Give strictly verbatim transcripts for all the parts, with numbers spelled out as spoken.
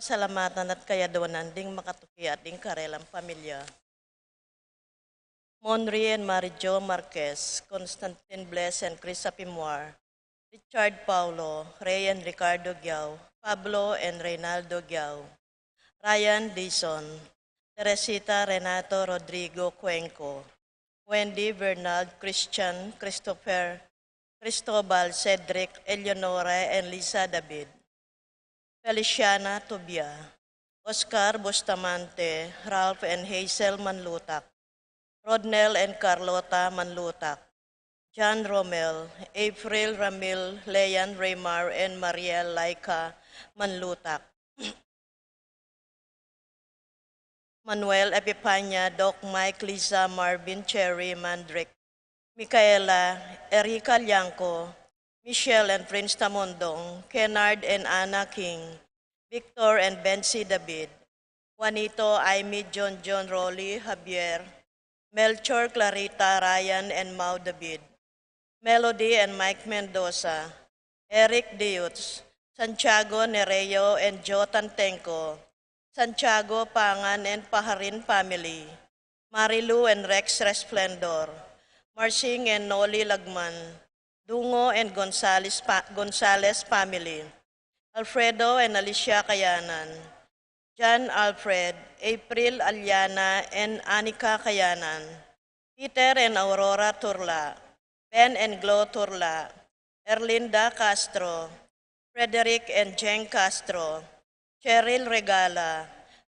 Pasalamatan at kayaduanan ding makatuki at ding karelang pamilya. Monri and Mary Jo Marquez, Constantine Bless and Chris Apimwar, Richard Paulo, Ray and Ricardo Giao, Pablo and Reynaldo Giao, Ryan Dizon, Teresita Renato Rodrigo Cuenco, Wendy Bernard Christian Christopher Cristobal Cedric Eleonora and Lisa David, Feliciana Tubia, Oscar Bustamante, Ralph and Hazel Manlutak, Rodnel and Carlota Manlutak, John Romel, April Ramil, Leon Raymar and Mariel Laika Manlutak, Manuel Epipania, Doc Mike, Liza, Marvin, Cherry, Mandrick, Micaela, Erica Liangco, Michelle and Prince Tamondong, Kennard and Anna King, Victor and Bensi David, Juanito, Aimee, John John, Rolly, Javier, Melchor, Clarita, Ryan and Mau David, Melody and Mike Mendoza, Eric Diutz, Santiago Nereo and Joe Tantenco, Santiago Pangan and Paharin family, Marilu and Rex Resplendor, Marsing and Noli Lagman, Dungo and Gonzales, pa- Gonzales family, Alfredo and Alicia Kayanan, John Alfred, April Aliana and Anika Kayanan, Peter and Aurora Turla, Ben and Glo Turla, Erlinda Castro, Frederick and Jeng Castro, Cheryl Regala,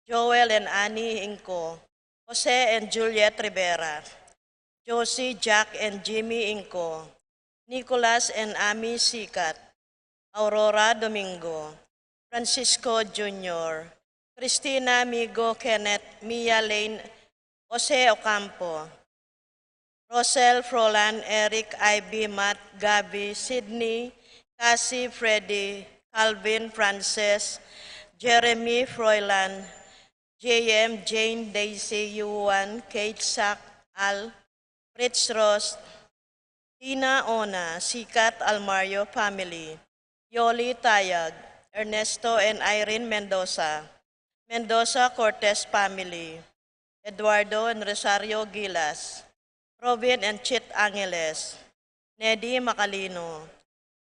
Joel and Annie Inco, Jose and Juliet Rivera, Josie, Jack and Jimmy Inco, Nicolas and Amy Sikat, Aurora Domingo, Francisco Junior, Christina Migo, Kenneth, Mia Lane, Jose Ocampo, Rosel, Frolan, Eric, Ivy, Matt, Gabby, Sydney, Cassie, Freddy, Calvin, Frances, Jeremy, Froilan, J M, Jane, Daisy, Yuan, Kate, Sak, Al, Fritz Ross, Tina Ona, Sikat Almario family, Yoli Tayag, Ernesto and Irene Mendoza, Mendoza Cortez family, Eduardo and Rosario Gilas, Robin and Chit Angeles, Nedi Macalino,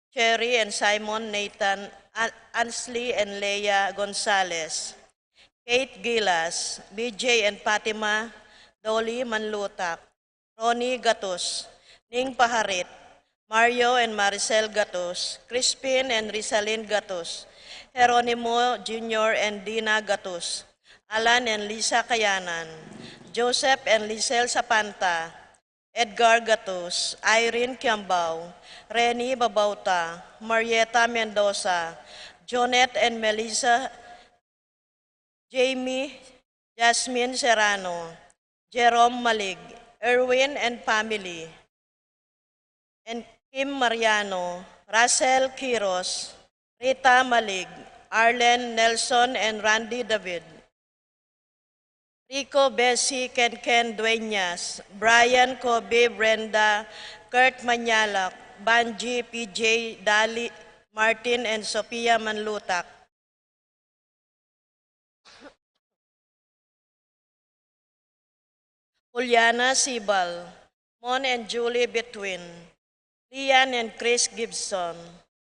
Cherry and Simon Nathan, An- Ansley and Leia Gonzales, Kate Gilas, B J and Fatima Dolly Manlutak, Ronnie Gatus, Ning Paharit, Mario and Maricel Gatus, Crispin and Rizalin Gatus, Jeronimo Junior and Dina Gatus, Alan and Lisa Kayanan, Joseph and Lisel Sapanta, Edgar Gatus, Irene Kiambao, Reni Babauta, Marieta Mendoza, Jonette and Melissa, Jamie, Jasmine Serrano, Jerome Malig, Erwin and family, and Kim Mariano, Russell Quiros, Rita Malig, Arlen Nelson and Randy David, Rico, Bessie, Ken Ken Dueñas, Brian, Kobe, Brenda, Kurt Manyalak, Banji, P J, Dali, Martin, and Sofia Manlutak, Juliana Sibal, Mon and Julie Between, Lian and Chris Gibson,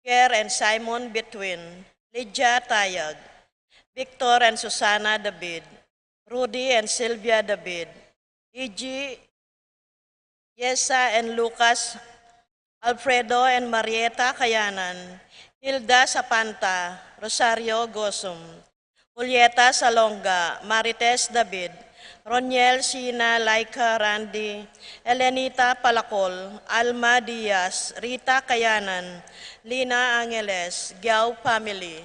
Kier and Simon Between, Lydia Tayag, Victor and Susana David, Rudy and Sylvia David, Iji, Yesa and Lucas, Alfredo and Marieta Kayanan, Hilda Sapanta, Rosario Gosum, Julieta Salonga, Marites David, Roniel, Sina, Laika, Randy, Elenita Palacol, Alma Diaz, Rita Kayanan, Lina Angeles, Giao family.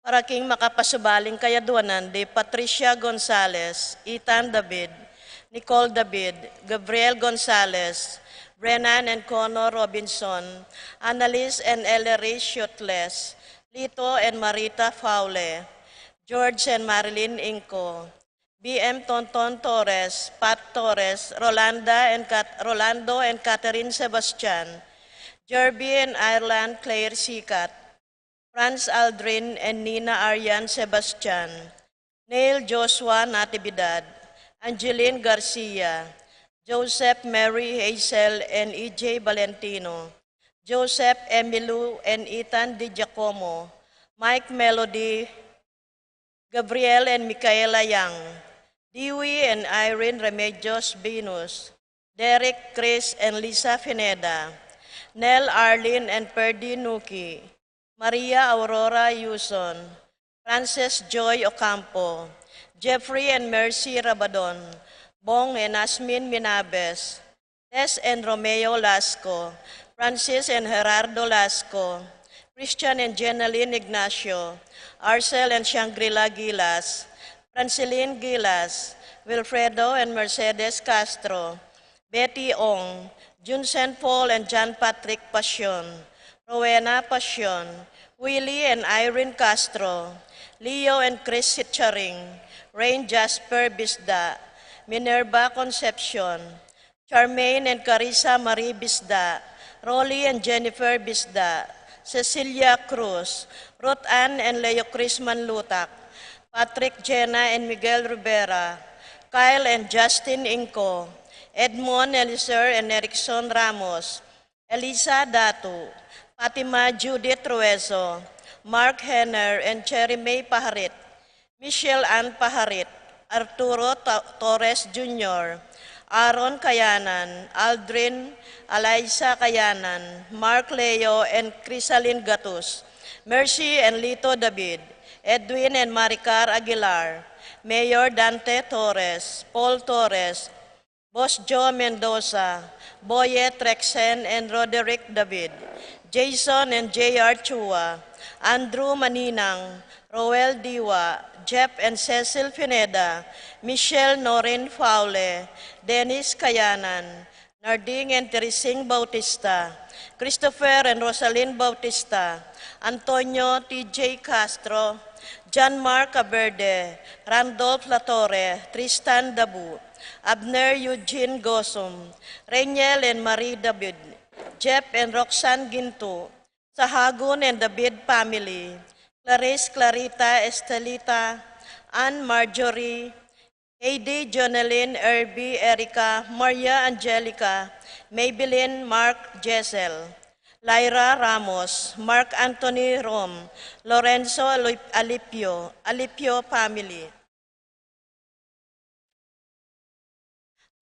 Para king makapasubaling kayaduanan di Patricia Gonzales, Ethan David, Nicole David, Gabriel Gonzales, Brennan and Connor Robinson, Annalise and Ellery Shutles, Lito and Marita Faule, George and Marilyn Inco, B M Tonton Torres, Pat Torres, Rolanda and Kat- Rolando and Catherine Sebastian, Jerby and Ireland Claire Sikat, Franz Aldrin and Nina Arian Sebastian, Neil Joshua Natividad, Angeline Garcia, Joseph Mary Hazel and E J Valentino, Joseph Emilu and Ethan Di Giacomo, Mike Melody, Gabriel and Micaela Yang, Dewey and Irene Remedios Venus, Derek, Chris and Lisa Pineda, Nel, Arlene and Perdi Nuki, Maria Aurora Yuson, Frances Joy Ocampo, Jeffrey and Mercy Rabadon, Bong and Asmin Minabes, Tess and Romeo Lasco, Francis and Gerardo Lasco, Christian and Jenaline Ignacio, Arcel and Shangri-La Gilas, Franceline Gilas, Wilfredo and Mercedes Castro, Betty Ong, Junsen Paul and John Patrick Pasion, Rowena Pasion, Willie and Irene Castro, Leo and Chris Sitcharing, Rain Jasper Bisda, Minerva Concepcion, Charmaine and Carissa Marie Bisda, Rolly and Jennifer Bisda, Cecilia Cruz, Ruth Ann and Leo Chris Manlutak, Patrick, Jenna and Miguel Rivera, Kyle and Justin Inco, Edmond, Eliser and Erickson Ramos, Elisa Datu, Fatima Judith Ruezo, Mark Henner and Cherry May Paharit, Michelle Ann Paharit, Arturo To-, Torres Junior, Aaron Kayanan, Aldrin, Eliza Kayanan, Mark Leo and Crisalin Gatus, Mercy and Lito David, Edwin and Maricar Aguilar, Mayor Dante Torres, Paul Torres, Boss Joe Mendoza, Boyet Rexen and Roderick David, Jason and J R Chua, Andrew Maninang, Roel Diwa, Jeff and Cecil Pineda, Michelle Norin Faule, Dennis Kayanan, Narding and Teresing Bautista, Christopher and Rosalyn Bautista, Antonio T J Castro, John Mark Aberde, Randolph Latorre, Tristan Dabu, Abner Eugene Gosum, Reniel and Marie David, Jeff and Roxanne Gintu, Sahagun and David family, Clarice, Clarita, Estelita, Ann, Marjorie, Heidi, Jonelyn, Erby, Erica, Maria, Angelica, Maybelline, Mark, Jessel, Lyra Ramos, Mark Anthony Rom, Lorenzo Alip-, Alipio, Alipio family.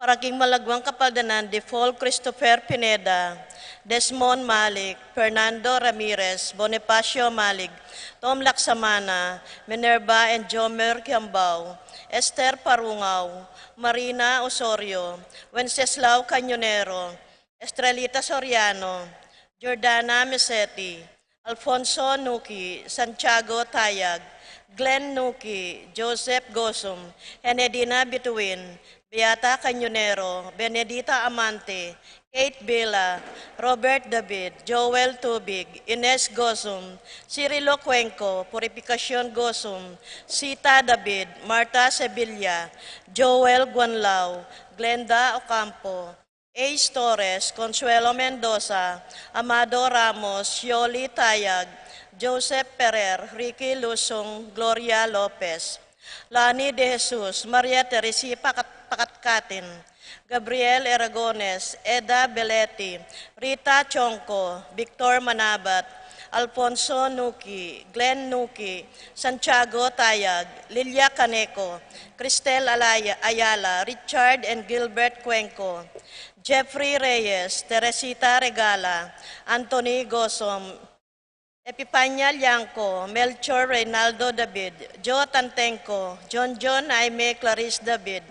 Para king malagwang kapaldanan di Paul Christopher Pineda, Desmond Malik, Fernando Ramirez, Bonifacio Malik, Tom Laksamana, Minerva and Jomer Kiambao, Esther Parungao, Marina Osorio, Wenceslao Cañonero, Estrelita Soriano, Jordana Meseti, Alfonso Nuki, Santiago Tayag, Glenn Nuki, Joseph Gosum, Henedina Bituin, Beata Cañonero, Benedita Amante, Kate Villa, Robert David, Joel Tubig, Ines Gosum, Cirilo Cuenco, Purificacion Gosum, Sita David, Marta Sevilla, Joel Guanlao, Glenda Ocampo, Ace Torres, Consuelo Mendoza, Amado Ramos, Yoli Tayag, Joseph Ferrer, Ricky Lusung, Gloria Lopez, Lani de Jesus, Maria Teresi Pakat-, Pakatkatin, Gabriel Aragones, Eda Beleti, Rita Chonco, Victor Manabat, Alfonso Nuki, Glenn Nuki, Santiago Tayag, Lilia Caneco, Cristel Alaya-, Ayala, Richard and Gilbert Cuenco, Jeffrey Reyes, Teresita Regala, Anthony Gosom, Epipania Liangco, Melchor Reynaldo David, Joe Tantenco, John John Aime Clarice David,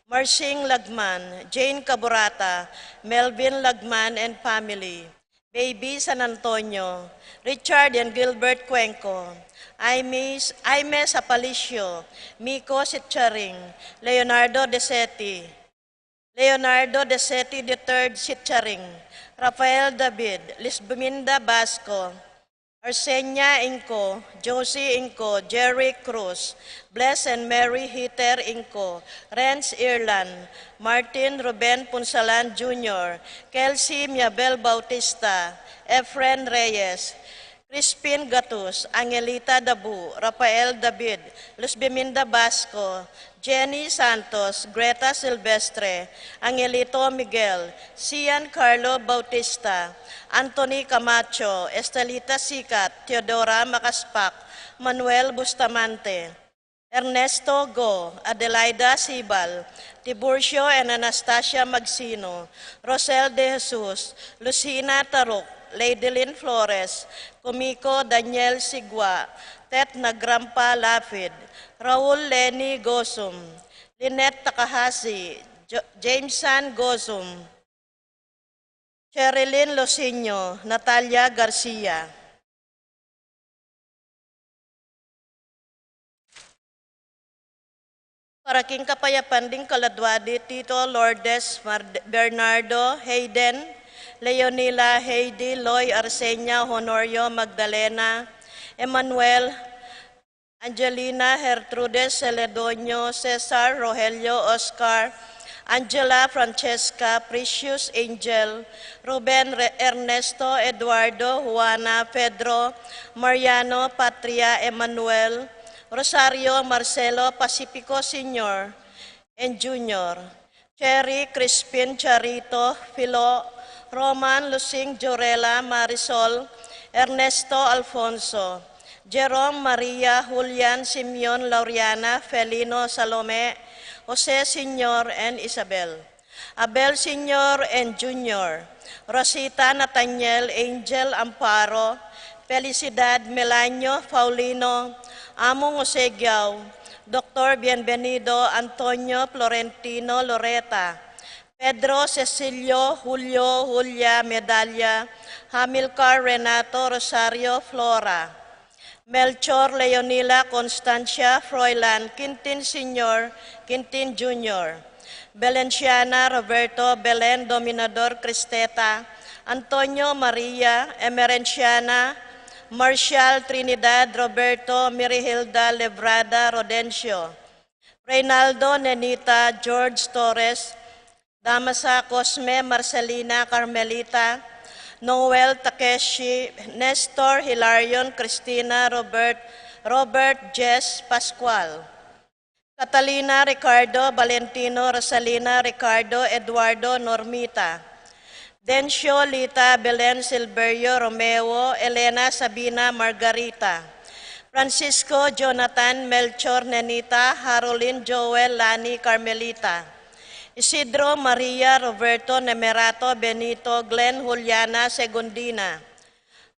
Marsing Lagman, Jane Caburata, Melvin Lagman and family, Baby San Antonio, Richard and Gilbert Cuenco, Aime, Aime Sapalicio, Miko Sitcharing, Leonardo Deseti, Leonardo Deseti the third Sitcharing, Rafael David, Lisbuminda Basco, Arsenia Inco, Josie Inco, Jerry Cruz, Bless and Mary Heather Inco, Renz Irlan, Martin Ruben Punsalan Junior, Kelsey Miabel Bautista, Efren Reyes, Crispin Gatus, Angelita Dabu, Rafael David, Luz Biminda Basco, Jenny Santos, Greta Silvestre, Angelito Miguel, Sian Carlo Bautista, Anthony Camacho, Estelita Sikat, Teodora Macaspac, Manuel Bustamante, Ernesto Go, Adelaida Sibal, Tiburcio and Anastasia Magsino, Rosel De Jesus, Lucina Taruc, Ladylin Flores, Kumiko Daniel Sigua, Tet na Grandpa Lapid, Raul Lenny Gozum, Lynette Takahashi, Jo-, Jameson Gozum, Cherilyn Losinio, Natalia Garcia. Para king kapayapan ding kaladwa di Tito, Lourdes, Mar-, Bernardo, Hayden, Leonila, Heidi, Loy, Arsenia, Honorio, Magdalena, Emmanuel, Angelina, Gertrude, Celedonio, Cesar, Rogelio, Oscar, Angela, Francesca, Precious, Angel, Ruben, Re-, Ernesto, Eduardo, Juana, Pedro, Mariano, Patria, Emmanuel, Rosario, Marcelo, Pacifico Senior and Junior, Cherry, Crispin, Charito, Filo, Roman, Lusing, Jorela, Marisol, Ernesto, Alfonso, Jerome, Maria, Julian, Simeon, Lauriana, Felino, Salome, Jose Senior, and Isabel. Abel Senior and Junior, Rosita, Nathaniel, Angel, Amparo, Felicidad, Melanio, Paulino, Among Jose Giao, Doctor Bienvenido, Antonio, Florentino, Loreta, Pedro, Cecilio, Julio, Julia, Medalia, Hamilcar, Renato, Rosario, Flora, Melchor, Leonila, Constancia, Froilan, Quintin Senior, Quintin Junior, Belenciana, Roberto, Belen, Dominador, Cristeta, Antonio, Maria, Emerenciana, Marcial, Trinidad, Roberto, Mirihilda, Lebrada, Rodencio, Reynaldo, Nenita, George Torres, Damasa, Cosme, Marcelina, Carmelita, Noel, Takeshi, Nestor, Hilarion, Cristina, Robert, Robert, Jess, Pascual, Catalina, Ricardo, Valentino, Rosalina, Ricardo, Eduardo, Normita, Dencio, Lita, Belen, Silverio, Romeo, Elena, Sabina, Margarita, Francisco, Jonathan, Melchor, Nenita, Harolin, Joel, Lani, Carmelita, Isidro, Maria, Roberto, Nemerato, Benito, Glenn, Juliana, Segundina,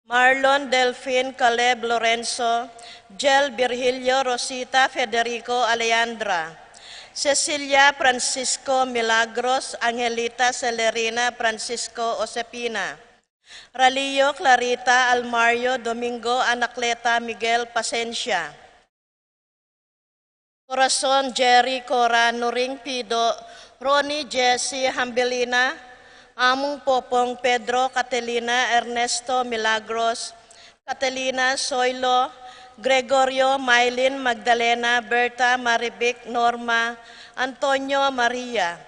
Marlon, Delfin, Caleb, Lorenzo, Jel, Virgilio, Rosita, Federico, Alejandra, Cecilia, Francisco, Milagros, Angelita, Celerina, Francisco, Josefina, Ralio, Clarita, Almario, Domingo, Anacleta, Miguel, Pasencia, Corazon, Jerry, Cora, Nuring, Pido, Ronnie, Jesse, Hambelina, Among, Popong, Pedro, Catelina, Ernesto, Milagros, Catelina, Soilo, Gregorio, Mylene, Magdalena, Berta, Marivic, Norma, Antonio, Maria,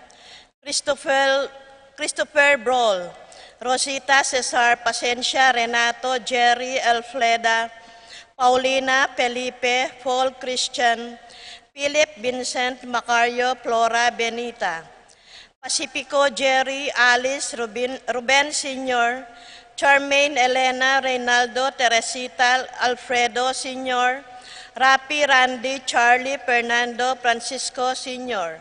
Christopher, Christopher Brol, Rosita, Cesar, Pasencia, Renato, Jerry, Elfreda, Paulina, Felipe, Paul, Christian, Philip, Vincent, Macario, Flora, Benita, Pacifico, Jerry, Alice, Ruben, Ruben Senior, Charmaine, Elena, Reynaldo, Teresita, Alfredo Senior, Rapi, Randy, Charlie, Fernando, Francisco Senior,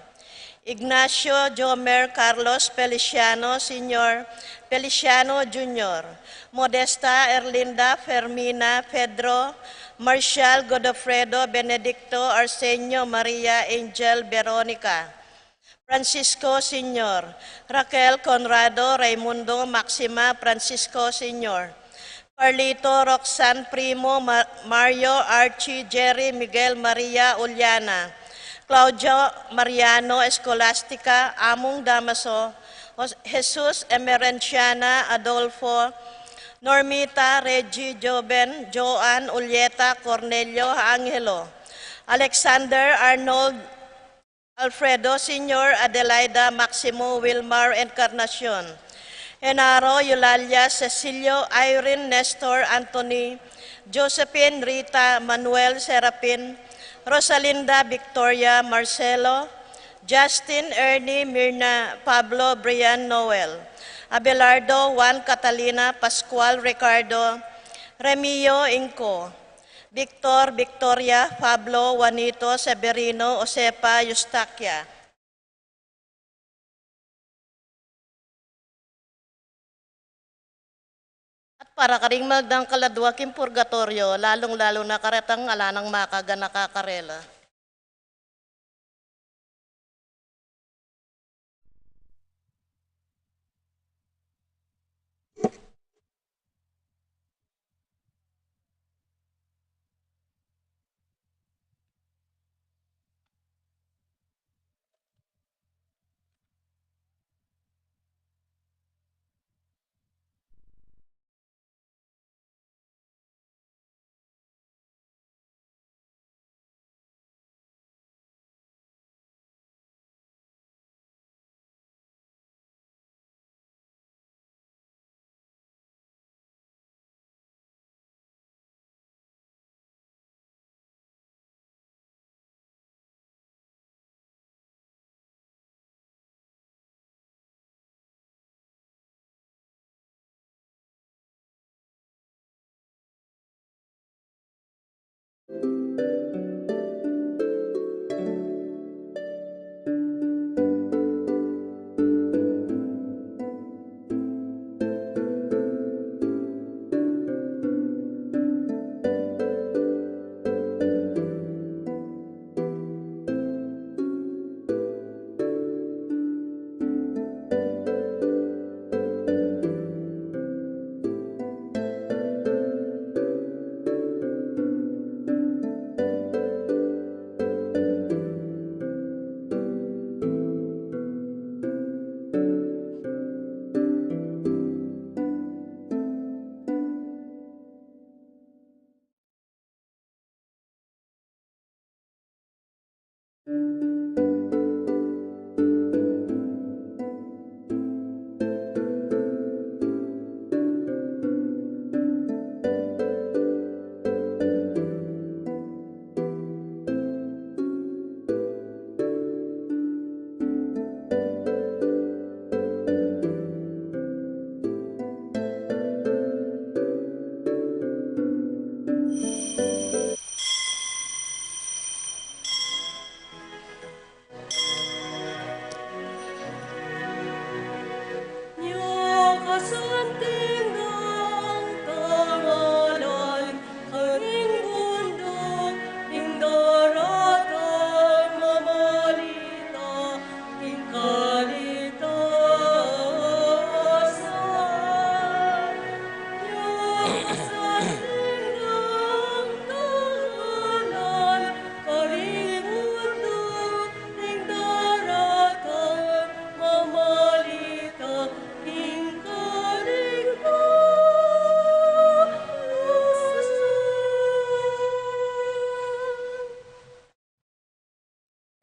Ignacio, Jomer, Carlos, Feliciano Senior, Feliciano Junior, Modesta, Erlinda, Fermina, Pedro, Marcial, Godofredo, Benedicto, Arsenio, Maria, Angel, Veronica, Francisco Senior, Raquel, Conrado, Raimundo, Maxima, Francisco Senior, Carlito, Roxanne, Primo, Ma-, Mario, Archie, Jerry, Miguel, Maria, Uliana, Claudio, Mariano, Escolastica, Among, Damaso, Jos-, Jesus, Emerenciana, Adolfo, Normita, Reggie, Joven, Joan, Ulieta, Cornelio, Angelo, Alexander, Arnold, Alfredo Senior, Adelaida, Maximo, Wilmar, Encarnacion, Genaro, Eulalia, Cecilio, Irene, Nestor, Anthony, Josephine, Rita, Manuel, Serapin, Rosalinda, Victoria, Marcelo, Justin, Ernie, Mirna, Pablo, Brian, Noel, Abelardo, Juan, Catalina, Pascual, Ricardo, Remio, Inco, Victor, Victoria, Pablo, Juanito, Severino, Josefa, Eustaquia. At para karing maldang kaladua king purgatoryo, lalung-lalu na karetang ala nang makaganaka karela.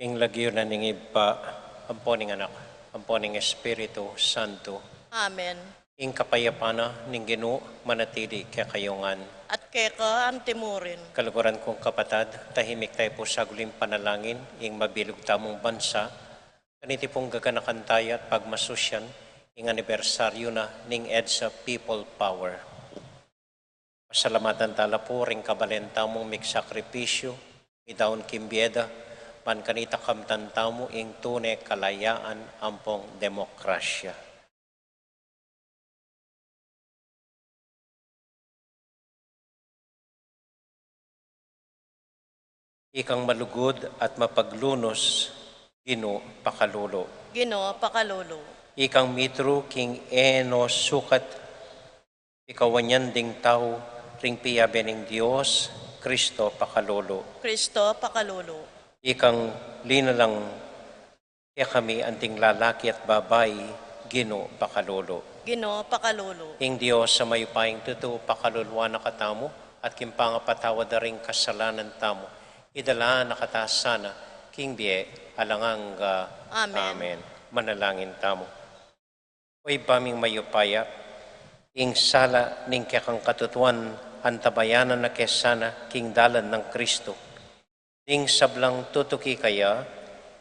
Ing lagyu na ning Ibpa, ampo ning Anak, ampo ning Espiritu Santo. Amen. Ing kapayapan na ning Ginu manatili kekayu ngan. At keka antimurin. Kaluguran kung kapatad, tahimik tayu pu sa guling panalangin ing mabilug tamung bansa, kaniti pung gaganakan taya at pagmasusyan ing anibersaryu na ning EDSA People Power. Pasalamatan tala pu ring kabalen tamung migsakripisyu, midaun king bie da, ban kanita kamtan tamu ing tune kalayaan ampong demokrasya. Ikang malugud at mapaglunus, Ginu, pakalulu. Ginu, pakalulu. Ikang mitru king e no sukat, pikawanyan ding tau ring piyabe ning Dios, Kristo, pakalulu. Kristo, pakalulu. Ikang linalang kekami anting lalaki at babai, Ginu, pakalulu. Ginu, pakalulu. Ing Dios a mayupayang tutu pakaluluan na katamu, at king pangapatawad da ring kasalanan tamu, idala na kata sana king bie alang angga. Amen. Amen. Manalangin tamu. O Ibpa ming mayupaya, ing sala ning kekang katutuan antabayanan na ke sana king dalan nang Kristu. Ding sablang tutuki kaya,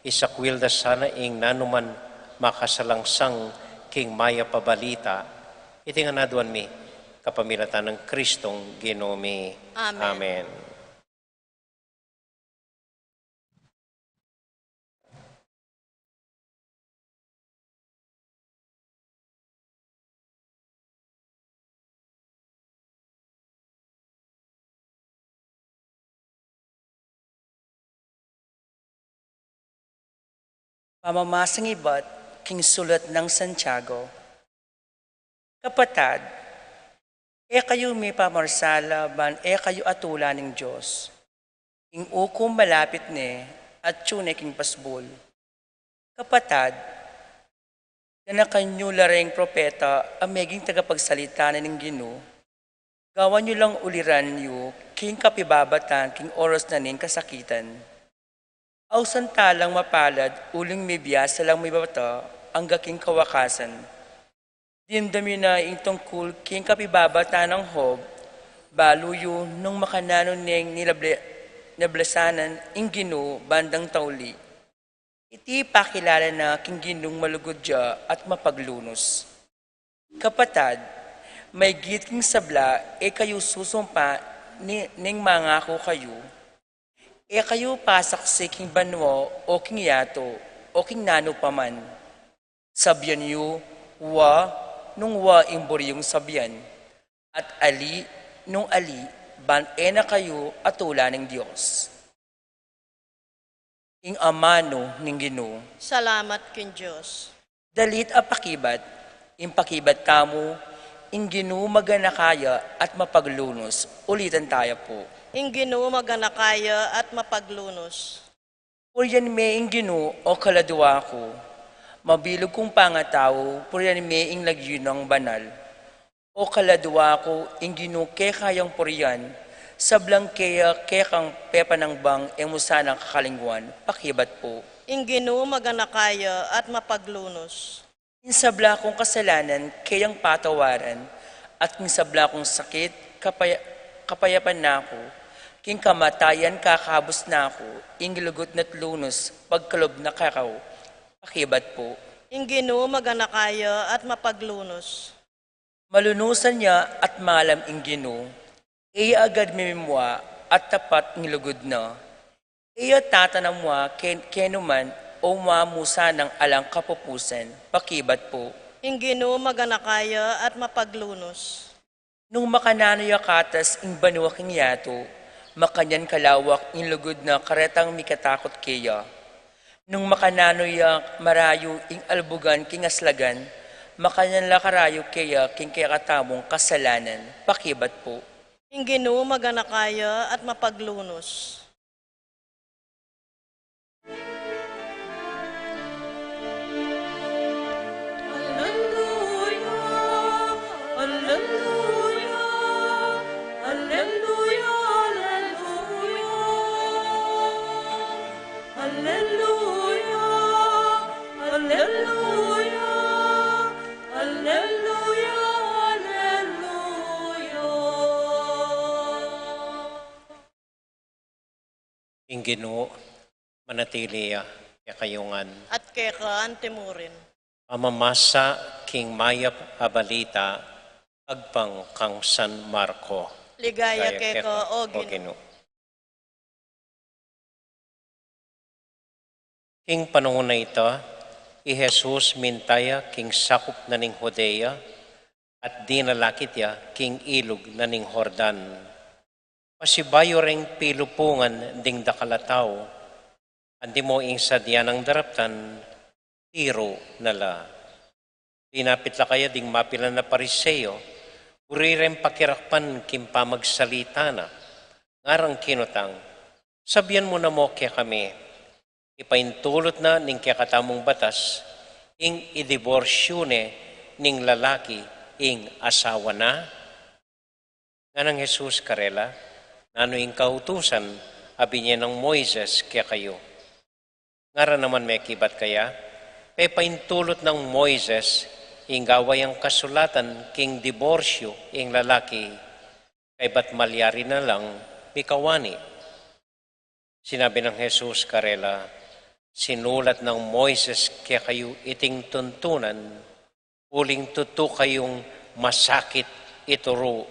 isakwil da sana ing nanuman makasalangsang king mayap a balita. Iti ngan aduan mi kapamilatan nang Kristong Ginu mi. Amen. Amen. Pamamasang ibat king sulat nang Santiago. Kapatad, e kayu mipamarsala ban e kayu atulan ning Dios. Ing ukum malapit ne, atyu ne king pasbul. Kapatad, ganakan yu la ring propeta a meging tagapagsalita na ning Ginu, gawan yu lang uliran yu king kapibabatan king oras na ning kasakitan. Ausan talang mapalad uling mibiasa lang mibata angga king kawakasan. Dimdam yu na ing tungkul king kapibabatan nang Job, balu yu nung makananu neng nilable-, nablasanan ing Ginu bandang tauli. Iti pakilala na king Ginung malugud ya at mapaglunus. Kapatad, maygit king sabla, e kayu susumpa ni, ning mangaku kayu. E kayu pasaksi king banua o king yatu o king nanu pa man. Sabian yu, wa, nung wa ing buri yung sabian, at ali, nung ali, ban e na kayu atulan ning Dios. Ing amanu ning Ginu. Salamat king Dios. Dalit a pakibat, ing pakibat tamu, ing Ginu maganaka ya at mapaglunus. Ulitan taya pu. Ing Ginu maganaka ya at mapaglunus. Purian me ing Ginu, o kaladua ku. Mabilug kung pangatau, purian me ing lagyu nang banal. O kaladua ku, ing Ginu keka yang purian, sablang keya kekang pepanangbang e mu sanang kakalingwan, pakibat pu. Ing Ginu maganaka ya at mapaglunus. Ing sabla kung kasalanan keyang patawaran, at king sabla kung sakit, kapaya-, kapayapan na ku, king kamatayan kakabus na ku, ing lugud na't lunus, pagkalub na kekayu, pakibat pu. Ing Ginu maganaka ya at mapaglunus. Malunusan ya at malam ing Ginu, e ya agad mimimua at tapat ing lugud na. E ya tatanam mua ke-, kenu man o mua mu sanang alang kapupusan, pakibat pu. Ing Ginu maganaka ya at mapaglunus. Nung makananu ya katas ing banua king yatu, makanyan kalawak ing lugud na karetang mikatakut keya. Nung makananu ya marayu ing albugan king aslagan, makanyan la karayu keya king kekatamung kasalanan, pakibat pu. Ing Ginu maganaka ya at mapaglunus. Alleluia, alleluia, alleluia, alleluia. Alleluia, alleluia, alleluia, alleluia. Ing Ginu manatili ya kekayu ngan. At keka anti murin. Pamamasa king mayap a balita agpang kang San Marco. Ligaya keka, o Ginu. King panaun a ita, i Jesus minta ya king sakup na ning Judea, at dinalakit ya king ilug na ning Jordan. Pasibayu reng pilupungan ding dakal a tau, antimo ing sadya nang daraptan, tiru na la. Linapit la kaya ding mapilan a Pariseo, buri reng pakirakpan king pamagsalita na, ngarang kinutang, Sabian mu namu kekami, ipaintulut na ning kekatamung batas, ing idiborsyu ne ning lalaki ing asawa na? Nganang Jesus karela, Nanu ing kautusan a binie nang Moises kekayu? Ngara naman mekibat kaya, Pepaintulut nang Moises Ing gawa yang kasulatan king diborsyu ing lalaki, kaybat malyari na lang mikawani. Sinabi nang Jesus karela, "Sinulat nang Moises kekayu iting tuntunan, uling tutu kayung masakit ituru.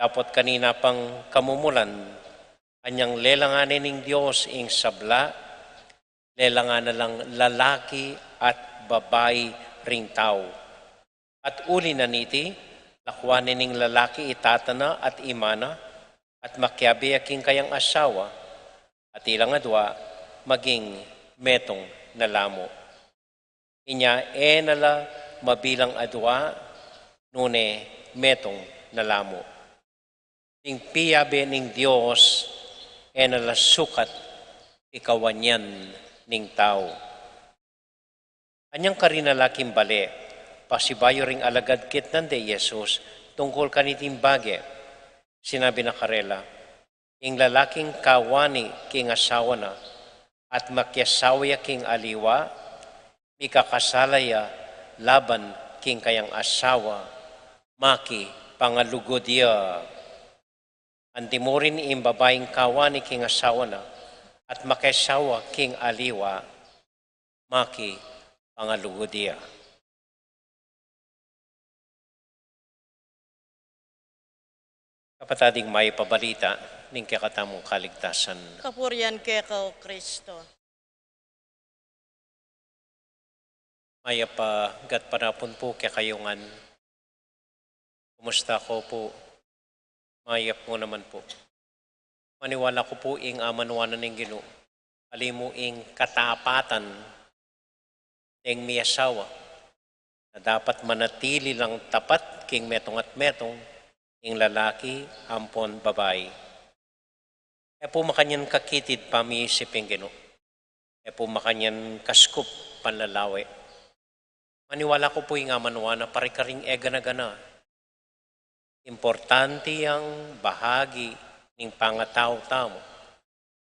Dapot kanina pang kamumulan, anyang lelangan ne ning Dios ing sabla, lelangan na lang lalaki at babai ring tau. At uli na niti, lakuan ne ning lalaki i tata na at i ina na, at makiabe ya king kayang asawa, at ilang adua maging metung na lamu." Inya e na la mabilang adua, nune metung na lamu. Ding piabe ning Dios e na la sukat ikawan yan ning tau. Anyang karin lalaking bale, pasibayu ring alagad kitnan de i Jesus tungkul kaniting bage. Sinabi na karela, "Ing lalaking kawani king asawa na at makiasawa ya king aliwa, mikakasala ya laban king kayang asawa, makipangalugud ya." Anti mu rin ing babaing kawani king asawa na at makiasawa king aliwa, makipangalugud ya. Kapatad, ing mayap a balita ning kekatamung kaligtasan. Kapurian keka, o Kristo. Mayap a gatpanapun pu kekayu ngan. Kumusta ko pu? Mayap mu naman pu. Maniwala ku pu ing amanuan na ning Ginu, ali mu ing katapatan deng miasawa, na dapat manatili lang tapat king metung at metung, ing lalaki ampon babai. E pu makanyan kakitid pamiisip ing Ginu. E pu makanyan kaskup panlalawe. Maniwala ku pu ing amanuan na pari karing e gana-gana. Importante yang bahagi ning pangatau tamu.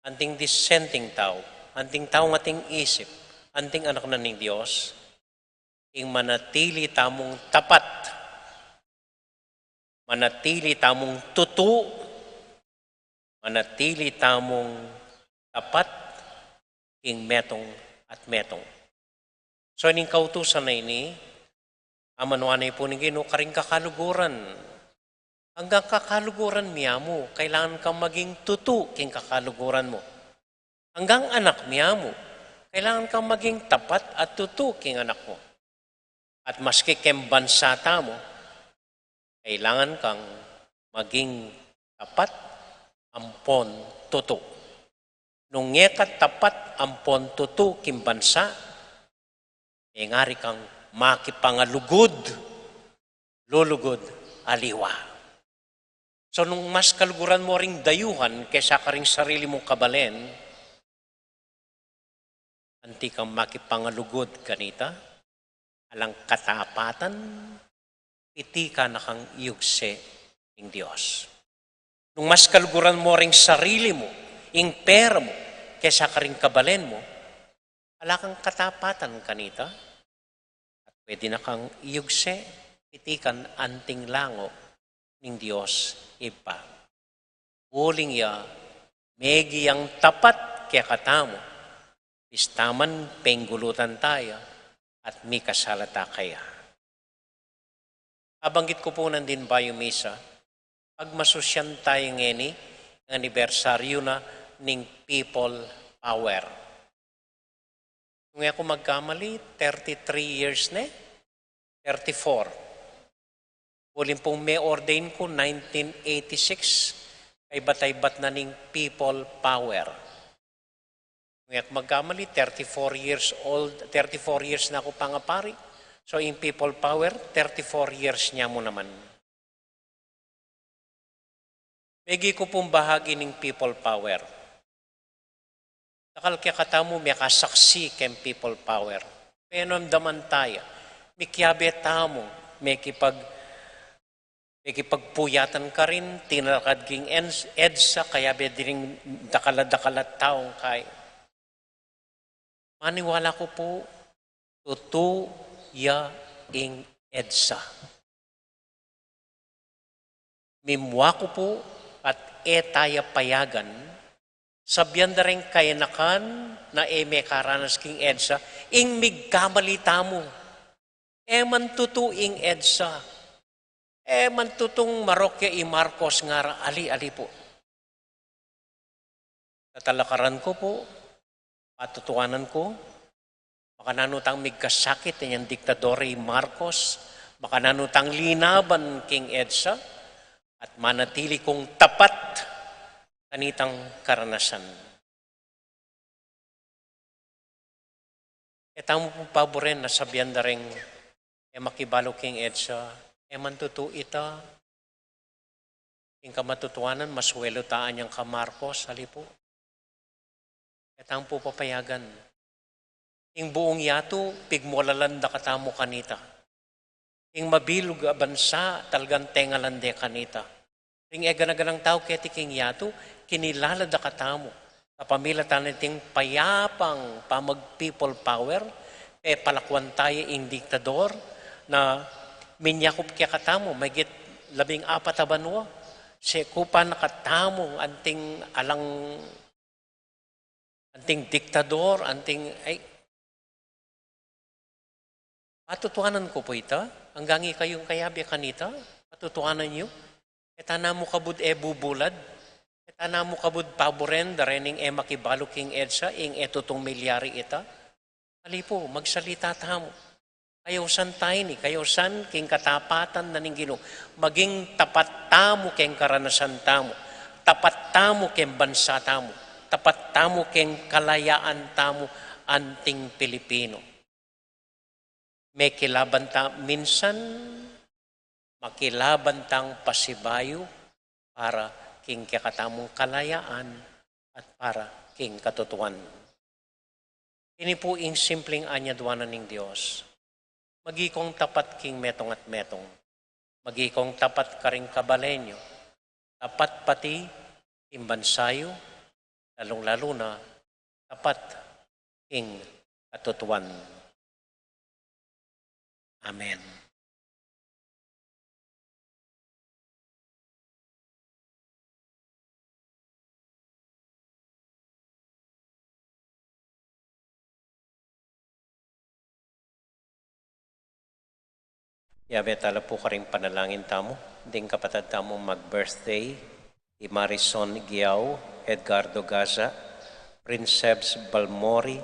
Anting dissenting tau, anting taung ating isip, anting anak na ning Dios, ing manatili tamung tapat, manatili tamung tutu, manatili tamung tapat king metung at metung. So, ining kautusan a ini, amanuan na pu ning Ginu karing kakaluguran. Anggang kakaluguran mi amu, kailangan kang maging tutu king kakaluguran mu. Anggang anak mi amu, kailangan kang maging tapat at tutu king anak mu. At maski keng bansa tamu, kailangan kang maging tapat ampon tutu. Nung e ka tapat ampon tutu king bansa, e ngari kang makipangalugud, lulugud aliwa. So, nung mas kaluguran mu ring dayuhan kesa karing sarili mung kabalen, anti kang makipangalugud kanita, alang katapatan, piti ka na kang iyugse ning Dios. Nung mas kaluguran mu ring sarili mu, ing pera mu, kesa karing kabalen mu, ala kang katapatan kanita, at pwede na kang iyugse, piti kang anting lango ning Dios Ibpa. Uling ya, megi yang tapat kekatamu, pista man penggulutan ta ya, at mikasala ta kaya. Abanggit ku pu nandin bayu misa, pagmasusyan tayu ngeni, anibersaryu na ning People Power. Nung e ku magkamali, thirty-three years ne, thirty-four. Uling pung me-ordain ku, nineteen eighty-six, kaybat-aybat na ning People Power. Nung e ku magkamali, thirty-four years old, thirty-four years na ku pangapari. So, ing People Power, thirty-four years ne mu naman. Megi ku pung bahagi ning People Power. Dakal kekatamu mekasaksi keng People Power. Penamdaman ta ya. Mikiabe tamu, mekipag-, mekipagpuyatan karin, tinalakad king ens-, EDSA, kayabe diring dakal a dakal a taung kai. Maniwala ku pu, tutu ya ing EDSA. Mimua ku pu at e taya payagan, sabian da ring kayanakan na e mekaranas king EDSA, ing migkamali tamu. E man tutu ing EDSA. E man tutung marok ya i Marcos ngara, ali, ali pu. Tatalakaran ku pu, patutuanan ku, makananu tang migkasakit inyang diktador i Marcos, makananu tang linaban king EDSA, at manatili kung tapat kanitang karanasan. E tamu pu paburen na sabian da ring e makibalu king EDSA, e man tutu ita. Ing kamatutuanan, masuelu ta anyang ka Marcos, ali pu. E tamu pu papayagan. Ing buung yatu, pigmulalan da katamu kanita. Ing mabilug a bansa, talagang tengalan de kanita. Ring e gana-ganang tau keti king yatu, kinilala da katamu. Kapamilatan na iting payapang pamag-people power, pepalakuan taya ing diktador na minyakup kekatamu, mahigit labing apat a banua. Sekupan na katamu anting alang, anting diktador, anting, ay, patutuanan ku pu ita, anggang ikayung kayabe kanita, patutuanan yu. E ta namu kabud e bubulad, e ta namu kabud paburen da rening e makibalu king EDSA, ing e tutung milyari ita. Ali pu, magsalita tamu. Kayausan taya ini, kayausan king katapatan na ning Ginu. Maging tapat tamu keng karanasan tamu. Tapat tamu keng bansa tamu. Tapat tamu keng kalayaan tamu anting Pilipino. Mekilaban ta minsan, makilaban tang pasibayu para king kekatamung kalayaan at para king katutuan. Ini pu ing simpleng anyadwanan ning Dios. Magi kong tapat king metung at metung. Magi kong tapat karing kabalen yu. Tapat pati king bansa yu, lalung-lalu na tapat king katutuan. Amen. Yabe tala pu karing panalangin tamu, ding kapatad tamu mag-birthday, i Marison Giao, Edgardo Gaza, Princeps Balmori,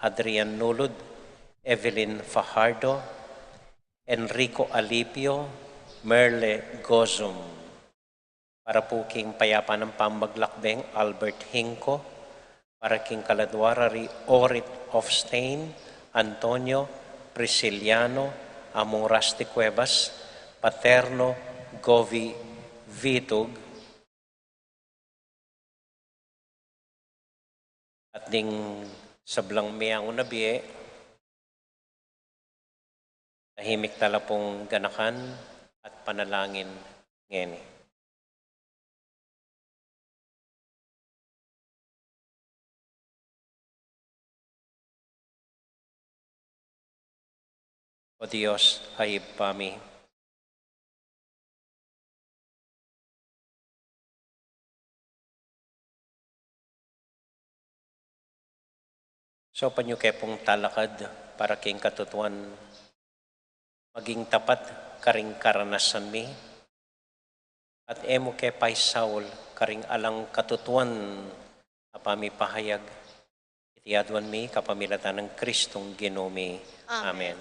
Adrian Nulud, Evelyn Fajardo, Enrico Alipio, Merle Gozum. Para pu king payapan nang pamaglakbeng, Albert Hinco, para king kaladwa ra ri Orit Ofstain, Antonio, Prisciliano, Among Rusty Cuevas, Paterno, Govi Vitug, at ding sablang meangu na bie, tahimik tala pung ganakan at panalangin ngeni. O Dios a Ibpa mi, saupan yu ke pung talakad para king katutuan, maging tapat karing karanasan mi, at e mu ke paisaul karing alang katutuan a pamipahayag. Iti aduan mi kapamilatan nang Kristong Ginu mi. Amen. Amen.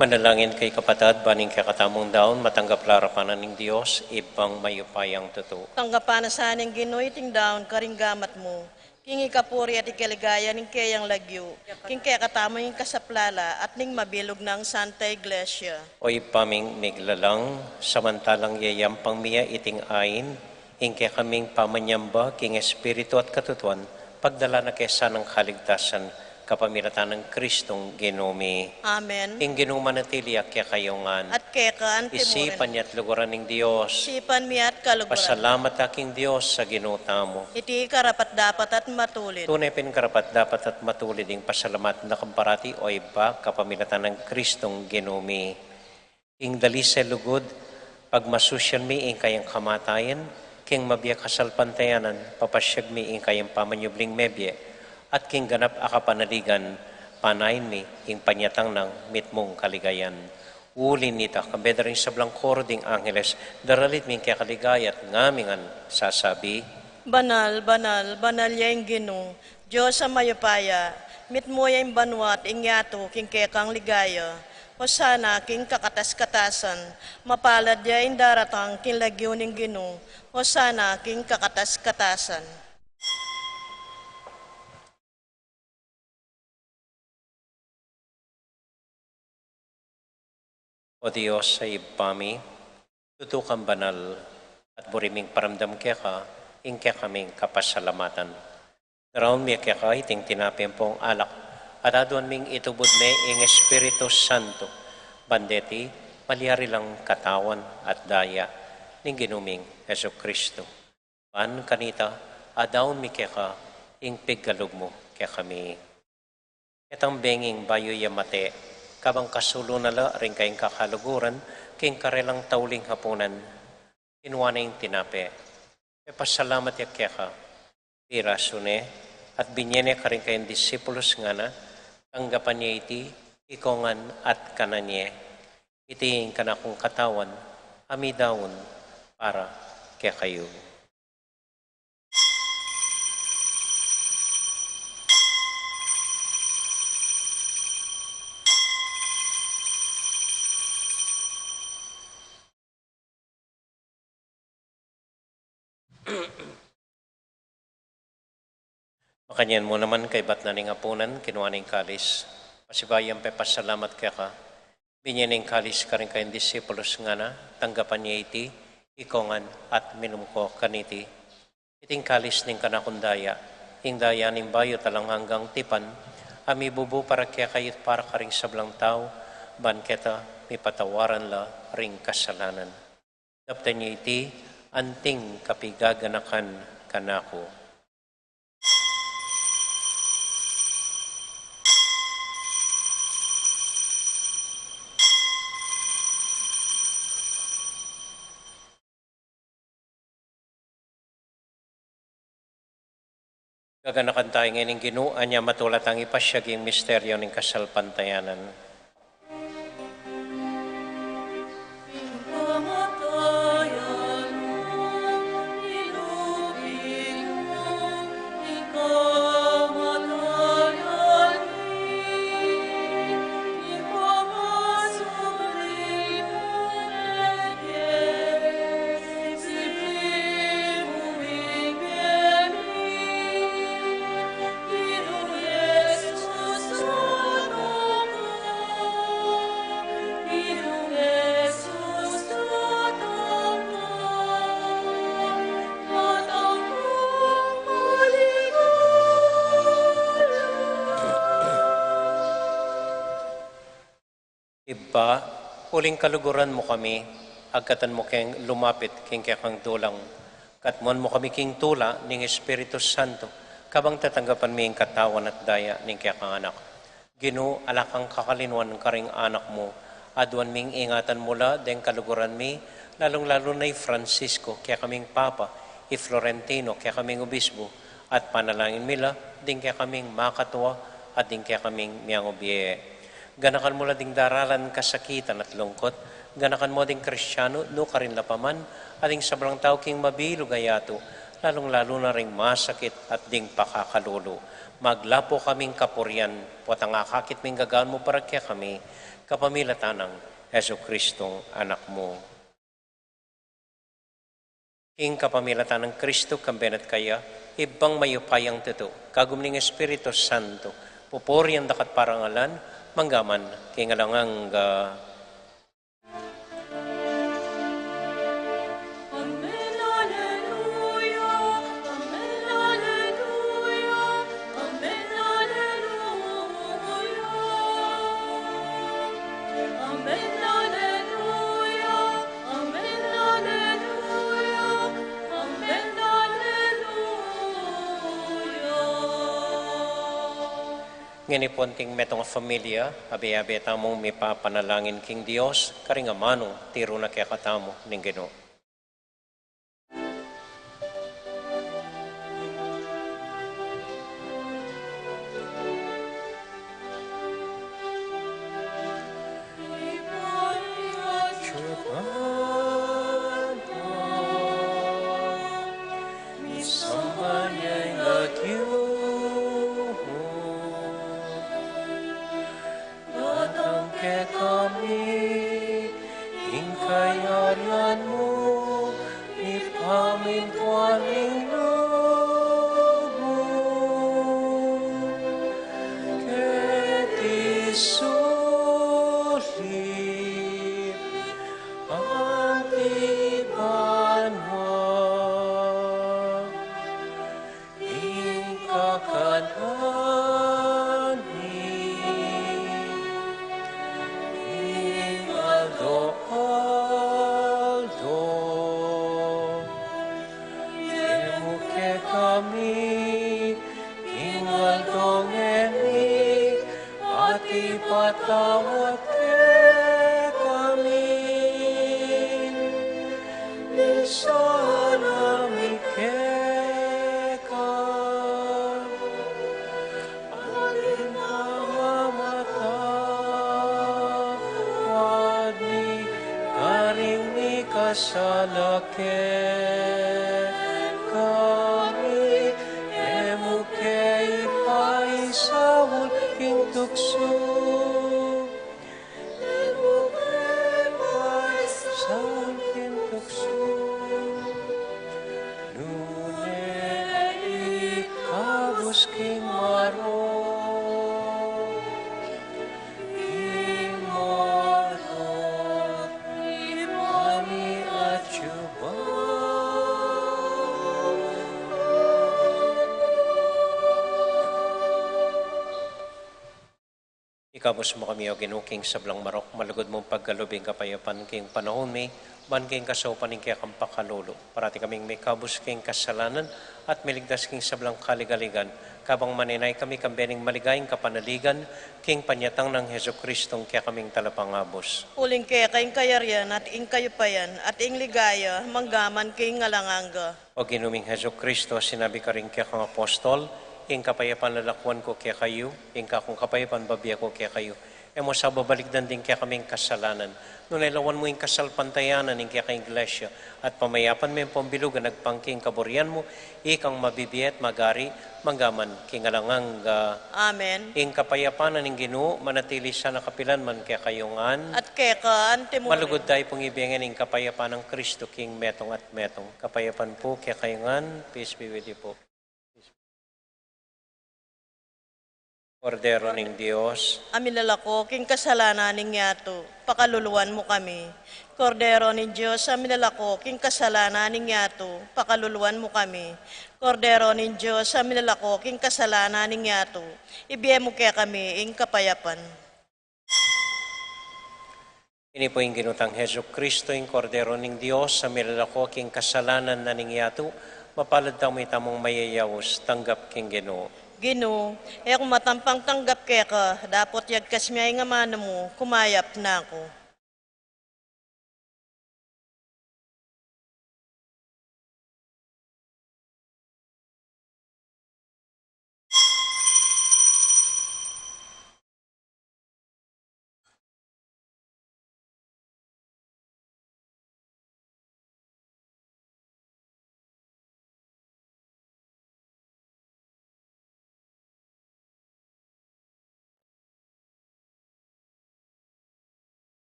Manalangin kayu, kapatad, ban ing kekatamung daun matanggap la arapan na ning Dios, Ibpang mayupayang tutu. Tanggapan na sa ning Ginu iting daun karing gamat mu, king ikapuri at ikaligaya ning keyang lagyu, king kekatamung ing kasaplalan at ning mabilug nang Santa Iglesia. O Ibpa ming miglalang, samantalang yayampang mi ya iting ain, ing kekaming pamanyamba king espiritu at katutuan, pagdala na ke sanang kaligtasan, kapamilatan nang Kristong Ginu mi. Amen. Ing Ginu manatili ya kekayu ngan. At keka antimurin. Isipan ya at luguran ning Dios. Isipan mi at kaluguran. Pasalamat ta king Dios a Ginu tamu. Iti karapat-dapat at matulid. Tune pin karapat-dapat at matulid ing pasalamat na ka parati, o Ibpa, kapamilatan nang Kristong Ginu mi. King dalisel lugud, pagmasusyan mi ing kayang kamatayan, king mabie a kasalpantayanan, papasyag mi ing kayang pamanyubling mebie, at king ganap a kapanaligan, panayan mi ing panyatang nang mitmung kaligayan. Uli na nita, kambe da ring sablang koro ding angeles, daralit mi ing kekaligaya at ngamingan sasabi: Banal, banal, banal ya ing Ginu, Dios a mayupaya, mitmu ya ing banua at ing yatu king kekang ligaya. Hosana king kakatas-katasan, mapalad ya ing daratang king lagyu ning Ginu. Hosana king kakatas-katasan. O Dios a Ibpa mi, tutu kang banal, at buri ming paramdam keka ing kekaming kapasalamatan. Daraun mi keka iting tinape ampong alak, at aduan ming itubud me ing Espiritu Santo, ban deti malyari lang katawan at daya ning Ginu ming Jesucristo. Ban kanita, adaun mi keka ing pigkalub mu kekami. Ketang benging bayu ya mate, kabang kasulu na la ring kayang kakaluguran, king karelang tauling hapunan, kinua ne ing tinape, pepasalamat ya keka, pirasu ne, at binye ne karing kayang disipulus, ngana: Tanggapan ye iti ikong ngan at kanan ye. Iti ing kanakung katawan, a midaun para kekayu. Makanyan mu naman, kaybat na ning apunan, kinua ne ing kalis, pasibayu yang pepasalamat keka, binye ne ing kalis karing kayang disipulus, ngana: Tanggapan ye iti ikong ngan at minum ko kaniti. Iti ing kalis ning kanakung daya, ing daya ning bayu at alang anggang tipan, a mibubu para kekayu at para karing sablang tau, ban keta mipatawaran la ring kasalanan. Daptan ye iti anting kapigaganakan kanaku. Gaganakan tamu ngeni ing Ginu, anya matula tang ipasyag ing misteryu ning kasalpantayanan. Ibpa, uling kaluguran mu kami, agkatan mu keng lumapit king kekang dulang, katmuan mu kami king tula ning Espiritu Santo, kabang tatanggapan mi ing katawan at daya ning kekang Anak. Ginu, ala kang kakalinuan karing anak mu, aduan ming ingatan mu la deng kaluguran mi, lalung-lalu na i Francisco, kekaming Papa, i Florentino, kekaming Obispo, at panalangin mi la ding kekaming makatua at ding kekaming miangubie. Ganakan mu la ding daralan kasakitan at lungkut, ganakan mu ding Kristiano, nukarin la pa man, at ding sablang tau king mabilug a yatu, lalung-lalu na ring masakit at ding pakakalulu. Maglapu kaming kapurian, potang akakit ming gagawan mu para kekami, Kapamilatan nang Jesucristong Anak mu. King kapamilatan nang Kristo, kambe na at kaya, Ibpang mayupayang tutu, kagum ning Espiritu Santo, pupurian daka at parangalan, manggaman king alang angga. Amen, alleluia. Amen, alleluia. Amen, alleluia. Amen, alleluia. Amen, alleluia. Amen, alleluia. Ngeni pu, anting metung a familia, abe-abe tamung mipapanalangin king Dios, karing amanu tiru na kekatamu ning Ginu. Misamban ya ing lagyu, datang kekami ing kayarian mu, mipamintuan ing lub mu keti sulip anti banua. Ing kakanan mi king aldo-aldo, ibie mu kekami king aldo ngeni, at ipatawad kekami ing sala mi keka, anti ing pamamatawad mi karing mikasala kekami, e mu ke ipaisaul king tuksu, e mu ke ipaisaul king tuksu, nune ikabus king marok ing multo mi atsuba. Ikabus mu kami, O Ginu, king sablang marok, malugud mung pagkalub ing kapayapan king panaun mi, ban king kasaupan ning kekang pakalulu, parati kaming mikabus king kasalanan at miligtas king sablang kaligaligan, kabang manenaya kami kambe ning maligayang kapanaligan king panyatang nang Jesucristong kekaming Talapangabus. Uling keka ing kayarian at ing kayupayan at ing ligaya manggaman king alang angga. O Ginu ming Jesucristo, sinabi karing kekang apostol, ing kapayapan lalakuan ku kekayu, ing kakung kapayapan bibie ku kekayu. E mu sa babalikdan ding kekaming kasalanan, nune lawan mu ing kasalpantayanan ning kekang Iglesia, at pamayapan me ing pambilugan agpang king kaburian mu, ikang mabibie at magari manggaman king alang angga. Amen. Ing kapayapan na ning Ginu manatili sana kapilan man kekayu ngan. At keka anti mu rin. Malugud tamu pung ibie ngan ing kapayapan nang Kristo king metung at metung. Kapayapan pu kekayu ngan, peace be with you po. Kordero ning Dios, a milalako king kasalanan ning yatu, pakaluluan mu kami. Kordero ning Dios, a milalako king kasalanan ning yatu, pakaluluan mu kami. Kordero ning Dios, a milalako king kasalanan ning yatu, ibie mu kekami ing kapayapan. Ini pu ing Ginu tang Jesucristo, ing Kordero ning Dios, a milalako king kasalanan na ning yatu. Mapalad tamu, itamung mayayaus tanggap king Ginu. Ginu, e ku matampang tanggap keka, dapot yagkas me ing amanu mu, kumayap na ku.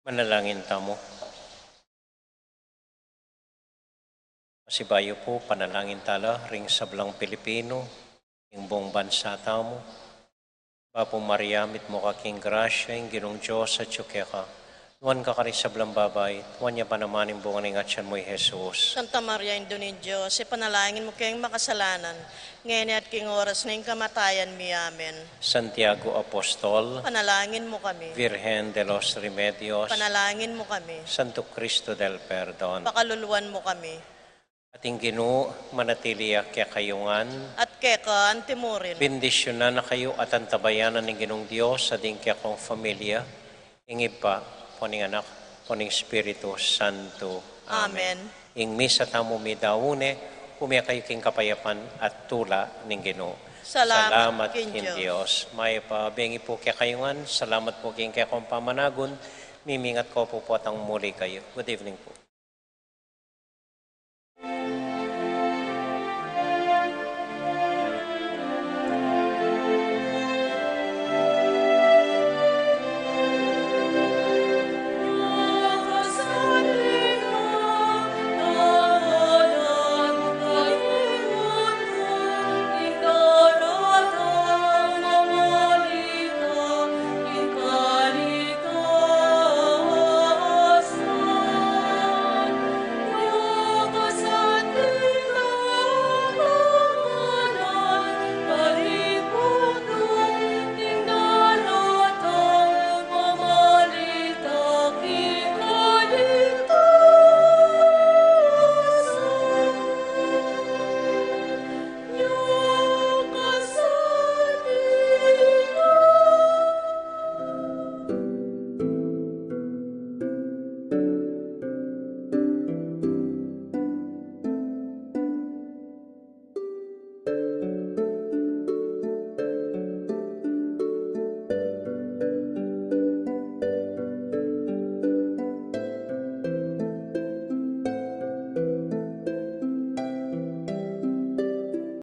Manalangin tamu. Pasibayu pu, panalangin tala ring sablang Pilipino, ing buong bansa tamu. Bapu Maria, mitmu ka king grasya, ing Ginung Dios atyu keka. Nuan ka karing sablang babai, nuan ya pa naman ing bunga ning atyan mu, i Jesus. Santa Maria, Indu ning Dios, ipanalangin mu keng makasalanan, ngeni at king oras ning kamatayan mi. Amen. Santiago Apostol, panalangin mu kami. Virgen de los Remedios, panalangin mu kami. Santo Cristo del Perdon, pakaluluan mu kami. At ing Ginu manatili ya kekayu ngan. At keka antimurin. Bendisyunan na kayu at antabayanan ning Ginung Dios, at ing kekong familia, ing Ibpa, ampo ning Anak, ampo ning Espiritu Santo. Amen. Amen. Ing misa tamu midaun ne, ume kayu king kapayapan at tula ning Ginu. Salamat king Dios. Mayap a bengi pu kekayu ngan, salamat pu king kekong pamanagun, mimingat ko pu potang muli kayu. Good evening pu.